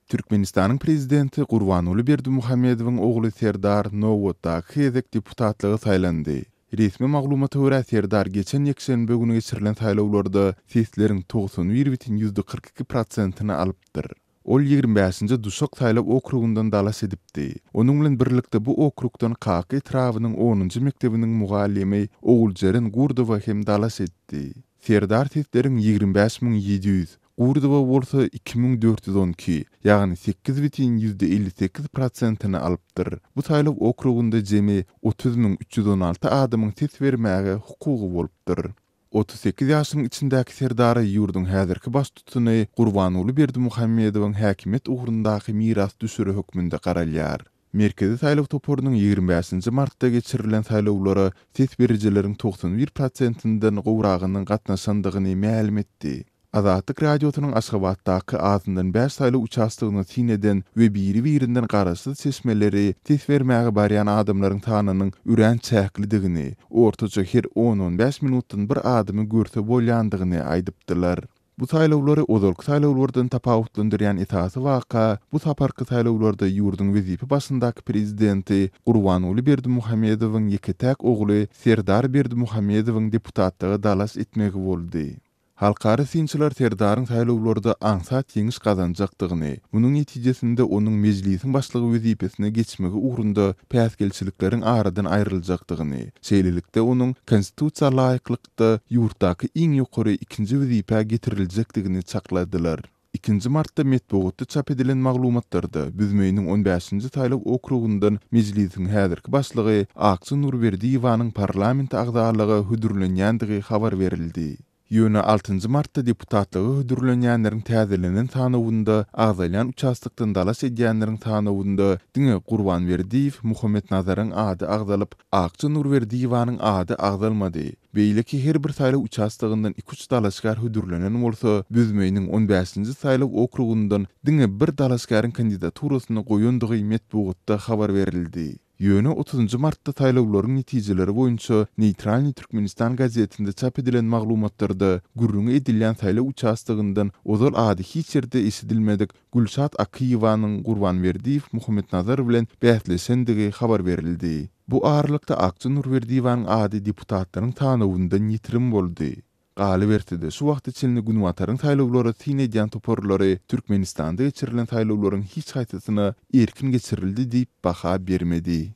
Türkmenistanyň prezidenti Gurbanguly Berdimuhamedowyň ogly Serdar nobatdaky gezek deputatlyga saýlandy. Resmi maglumata görä, Serdar geçen ýekşenbe güni geçirilen saýlawlarda sesleriň 91 bütin 42 prosentini alypdyr. Ol 25-nji Duşak saýlaw okrugyndan dalaş edipdi. Onuň bilen birlikde bu okrugdan Kaka etrabynyň 10-njy mekdebiniň mugallymy Oguljeren Gurdowa hem dalaş etdi. Serdar sesleriň 25 700, Gurdowa bolsa 2412, ýagny 8,58 prosentini alypdyr. Bu saýlaw okrugynda jemi 30 316 adamyň ses bermäge hukugy bolupdyr. 38 ýaşynyň içindäki Serdara ýurduň häzirki baştutany Gurbanguly Berdimuhamedowyň häkimiýet ugrundaky mirasdüşeri hökmünde garalýar. Merkezi saýlaw toparynyň 25-nji martda geçirilen saýlawlara ses berijileriň 91 prosentinden gowragynyň gatnaşandygyny mälim etdi. Azatlyk Radiosynyň Aşgabatdaky azyndan 5 saýlaw uçastogyna syn eden we biri-birinden garaşsyz çeşmeleri ses bermäge barýan adamlaryň sanynyň örän çäklidigini, ortaça her 10-15 minutdan bir adamy görse bolýandygyny aýdypdylar. Bu saýlawlary ozalky saýlawlardan tapawutlandyrýan esasy waka bu saparky saýlawlarda ýurduň wezipe başyndaky prezidenti Gurbanguly Berdimuhamedowyň ýeke-täk ogly Serdar Berdimuhamedowyň deputatlyga dalaş etmegi boldy. Halkara synçylar Serdaryň saýlawlarda aňsat ýeňiş gazanjakdygyny, munuň netijesinde onuň mejlisiň başlygy wezipesine geçmegi ugrunda päsgelçilikleriň aradan aýryljakdygyny, şeýlelikde onuň konstitusiýa laýyklykda ýurtdaky iň ýokary ikinji wezipä getiriljekdigini çakladylar. 2-nji martda metbugatda çap edilen maglumatlarda Büzmeýiniň 15-nji saýlaw okrugyndan mejlisiň häzirki başlygy Akja Nurberdiýewanyň parlament agzalyga hödürlenýändigi habar berildi. Ýöne 6-njy martda deputatlyga hödürlenýänleriň täzelenen sanawynda agzalýan uçastokdan dalaş edýänleriň sanawynda diňe Gurban Berdiýew Muhammetnazaryň ady agzalyp, Akja Nurberdiýewanyň ady agzalmady. Beýleki her bir saýlaw uçastogyndan 2-3 dalaşgär hödürlenen bolsa, Büzmeýiniň 15-nji saýlaw okrugyndan diňe bir dalaşgäriň kandidaturasyny goýandygy metbugatda habar berildi. Ýöne 30-njy martda saýlawlaryň netijeleri boýunça Neýtralnyý Türkmenistan gazetinde çap edilen maglumatlarda gürrüňi edilýän saýlaw uçastogyndan ozal ady hiç ýerde eşidilmedik Gülşat Akyýewanyň Gurban Berdiýew Muhammetnazar bilen bäsleşendigi habar berildi. Bu aralykda Akja Nurberdiýewanyň ady deputatlaryň sanawyndan ýitirim boldy. Galyberse-de, şu wagta çenli Günbataryň saýlawlara syn edýän toparlary Türkmenistanda geçirilen saýlawlaryň hiç haýsysyna erkin geçirildi diýip baha bermedi.